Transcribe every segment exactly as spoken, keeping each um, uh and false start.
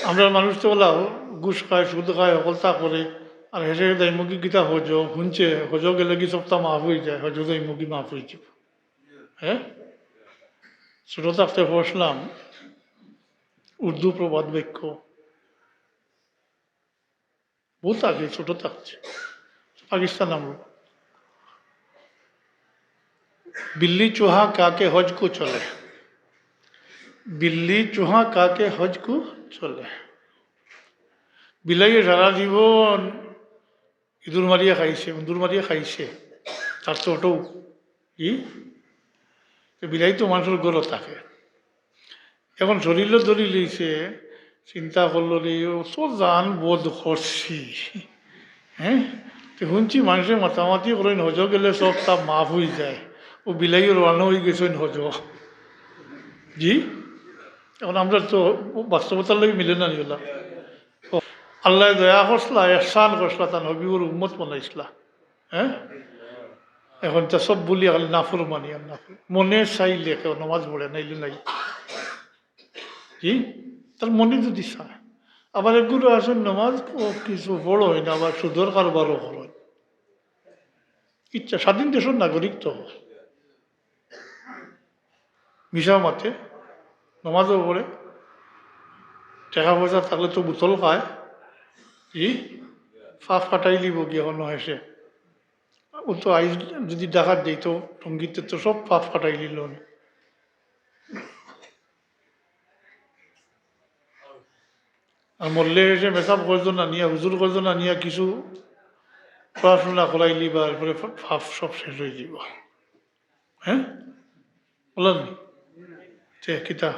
আমরার মানুষ তো অলা ঘুষ খায়, সুদ খায়, হকলতা করে, আর হেষে যাইমুগি কিতা হজ, হুনছে হজ গেলেগি সবতা মাফ অইযায়, হজ যাইমুগি মাফ অইযিবো। হ্যাঁ, ছোট থাকতে পড়ছিলাম উর্দু প্রবাদ বাক্য, বহুত আগে ছোট থাকতে, পাকিস্তান আমল। बिल्ली चूहा खा के हज को चले, बिल्ली चूहा खा के हज को चले। বিলাইয়ে সারা জীবন ইঁদুর মারিয়া খাইছে, উন্দুর মারিয়া খাইছে, তার তো ওটাও কি? তো বিলাই তো মানুষর ঘরো থাকে। এখন শরীরও ধরি লইছে, চিন্তা করলো রে, অত জান বদ করছি, হ্যাঁ? তো হুনছি মানুষে মাতামাতি করইন, হজ গেলে সবতা মাফ অইযায়। ও বিলাইও রওয়ানা অইগেছইন হজ। জি? এখন আমরা তো বাস্তবতার লগে মিলে না নিওলা। ও, আল্লায় দয়া করছলা, এহসান করছলা, তান হবিবর উম্মত বানাইছলা। হ্যাঁ? এখন তা সব ভুলিয়া খালি নাফরমানি আর নাফরমানি। মনে চাইলে কেউ নামাজ পড়ে, নাইলে নাই। জি? তার মনে যদি চায়। আবার এগুলো আছে নামাজ ও কিছু বড় হয় না, আবার সুদর কারবারও হয়। ইচ্ছা, স্বাধীন দেশের নাগরিক তো। মিছা মাতে, নামাজও পড়ে, টাকা পয়সা থাকলে তো বোতল খায়। জি? পাপ কাটাই লিব গিয়া হনো হেষে। ও তো আইজ যদি ডাকাত যাইতো, টঙ্গিতে তো সব পাপ কাটাই লিল নে। আর মরলে হেষে মেসাব করতো না নিয়া, হুজুর করতো না নিয়া, কিছু পড়াশোনা করাইলি বা এরপরে পাপ সব শেষ অইযিবো। হ্যাঁ? বলেন নি? তে কিতা?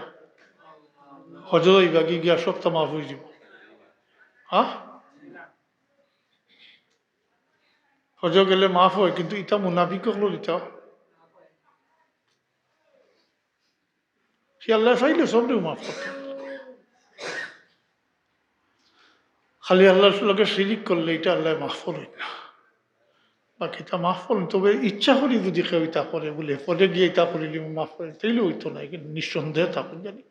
হজ অইবা কি গিয়া সবতা মাফ অইযিবো? হ্যাঁ? হজ গেলে মাফ হয়, কিন্তু ইতা মুনাফিক অকলর ইতা। সে আল্লায় চাইলে সবরেউ মাফ করতে পারে। খালি আল্লাহর লগে শিরিক করলে ইটা আল্লায় মাফ করইন না। বাকি ইতা মাফ করইন, তবে ইচ্ছা করি যদি কেউ ইতা করে, বুলে পরে গিয়া ইতা করিলিমু মাফ করইন, তাইলে অইতো নায়, কিন্তু নিঃসন্দেহে তা করইন জানি।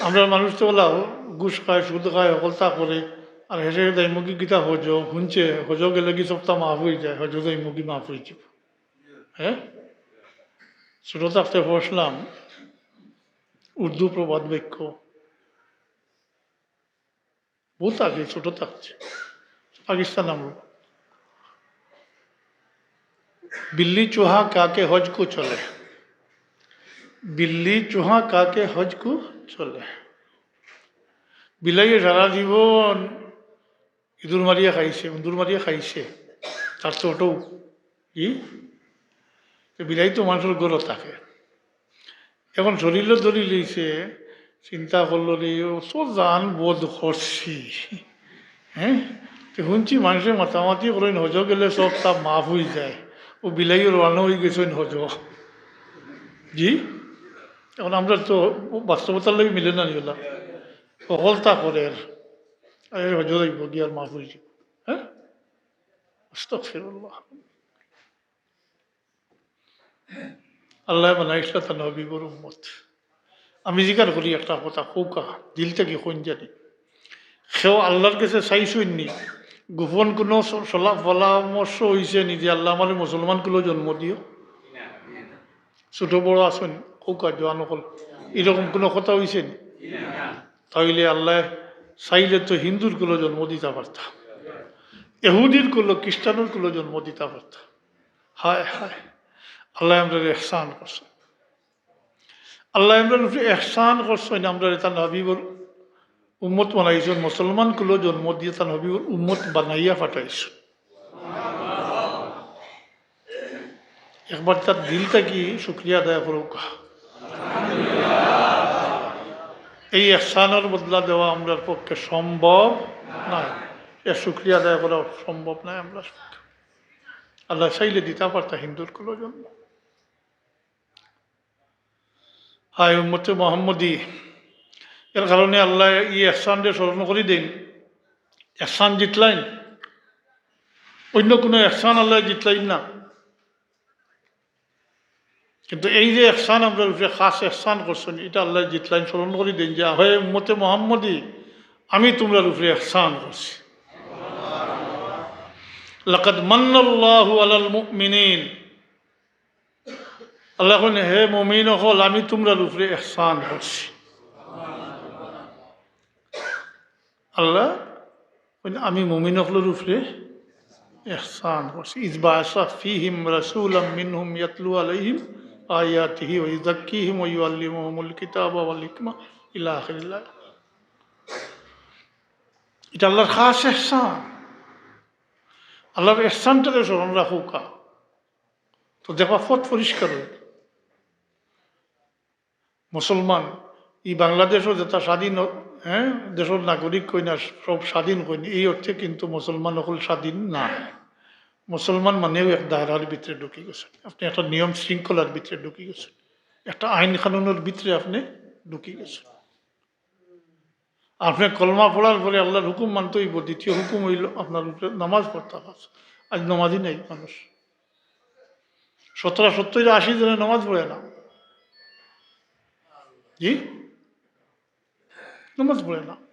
আমরার মানুষ তো অলা ঘুষ খায়, সুদ খায়, হকলতা করে, আর হেষে যাইমুগি কিতা হজ, হুনছে হজ গেলেগি সবতা মাফ অইযায়, হজ যাইমুগি মাফ অইযিবো। হ্যাঁ, ছোট থাকতে পড়ছিলাম উর্দু প্রবাদ বাক্য, বহুত আগে ছোট থাকতে, পাকিস্তান আমল। बिल्ली चूहा खा के हज को चले, बिल्ली चूहा खा के हज को चले। বিলাইয়ে সারা জীবন ইঁদুর মারিয়া খাইছে, উন্দুর মারিয়া খাইছে, তার তো ওটাও কি? তো বিলাই তো মানুষর ঘরো থাকে। এখন শরীরও ধরি লইছে, চিন্তা করলো রে, অত জান বদ করছি, হ্যাঁ? তো হুনছি মানুষে মাতামাতি করইন, হজ গেলে সবতা মাফ অইযায়। ও বিলাইও রওয়ানা অইগেছইন হজ। জি? এখন আমরা তো বাস্তবতার লগে মিলে না নিওলা। হকলতা করের, আরে হজ অইবো গিয়া আর মাফ অইযিবো। হ্যাঁ? আস্তাগফিরুল্লাহ। আল্লায় বানাইছলা তান হবিবর উম্মত। আমি জিকার করি একটা কথা, কউক্কা, দিল থাকি কইন জানি। কেউ আল্লাহর গেছে চাইছইন নি, গোপন কুনু স-, সলা-, পরামর্শ অইছে নি যে, "আল্লাহ, আমারে মুসলমান কুলো জন্ম দিও"? ছোট বড় আছইন, কউক্কা জোয়ান অকল, এরকম কুনু কথা অইছে নি? তাইলে আল্লায় চাইলে তো হিন্দুর কুলো জন্ম দিতা পারতা, এহুদির কুলো, খ্রিস্টানর কুলো জন্ম দিতা পারতা। হায় হায়, আল্লায় আমরারে এহসান করছইন। আল্লায় আমরার উপরে এহসান করছইন, আমরারে তান হবিবর উম্মত বানাইছইন, মুসলমান কুলো জন্ম দিয়া তান হবিবর উম্মত বানাইয়া পাঠাইছইন। একবার তার দিল থাকি শুকরিয়া আদায় করউক্কা। এই এহসানর বদলা দেওয়া আমরার পক্ষে সম্ভব নায়, এর শুকরিয়া আদায় করা সম্ভব নায় আমরার পক্ষে। আল্লায় চাইলে দিতা পারতা হিন্দুর কুলো জন্ম। হায় উম্মতে মোহাম্মদী, এর কারণে আল্লায় ই এহসানরে স্মরণ করি দেইন। এহসান জিতলাইন, অইন্য কুনু এহসান আল্লায় জিতলাইন না। কিন্তু এই যে এহসান আমরার উপরে খাস এহসান করছইন, ইটা আল্লায় জিতলাইন স্মরণ করি দেইন যে, "হে উম্মতে মোহাম্মদী, আমি তুমরার উপরে এহসান করছি।" লাকাদ মান্নাল্লাহু আলাল মুমিনিন। আল্লায় কইন, "হে মুমিন অকল, আমি তুমরার উপরে এহসান করছি।" আল্লায় কইন, "আমি মুমিন অকলর উপরে এহসান করছি।" ইজ বাআসা ফীহিম রাসূলাম মিনহুম ইয়াতলু আলাইহিম আয়াতিহি ওয়া ইউযাক্কিহিম ওয়া ইউআল্লিমুহুমুল কিতাবা ওয়াল হিকমা ইলা আখিরিল আয়াত। ইটা আল্লাহর খাস এহসান। আল্লাহর এহসানটারে স্মরণ রাখউক্কা। তো দেখবা পথ পরিষ্কার অইবো। মুসলমান, ই বাংলাদেশও যেটা স্বাধীন, হ্যাঁ, দেশর নাগরিক কইন আর সব স্বাধীন কইন, এই অর্থে কিন্তু মুসলমান অকল স্বাধীন না। মুসলমান মানেও এক দায়রার ভিতরে ঢুকি গেছইন, আপনে একটা নিয়ম শৃঙ্খলার ভিতরে ঢুকি গেছইন, একটা আইন কানুনর ভিতরে আপনে ঢুকি গেছইন। আপনে কলমা পড়ার পরে আল্লাহর হুকুম মানতে অইবো, দ্বিতীয় হুকুম অইলো আপনার উপরে নামাজ পড়তা। আজ নামাজই নাই মানুষ। শতকরা সত্তইর আশি জনে নামাজ পড়ে না। জি, নামাজ পড়ে না।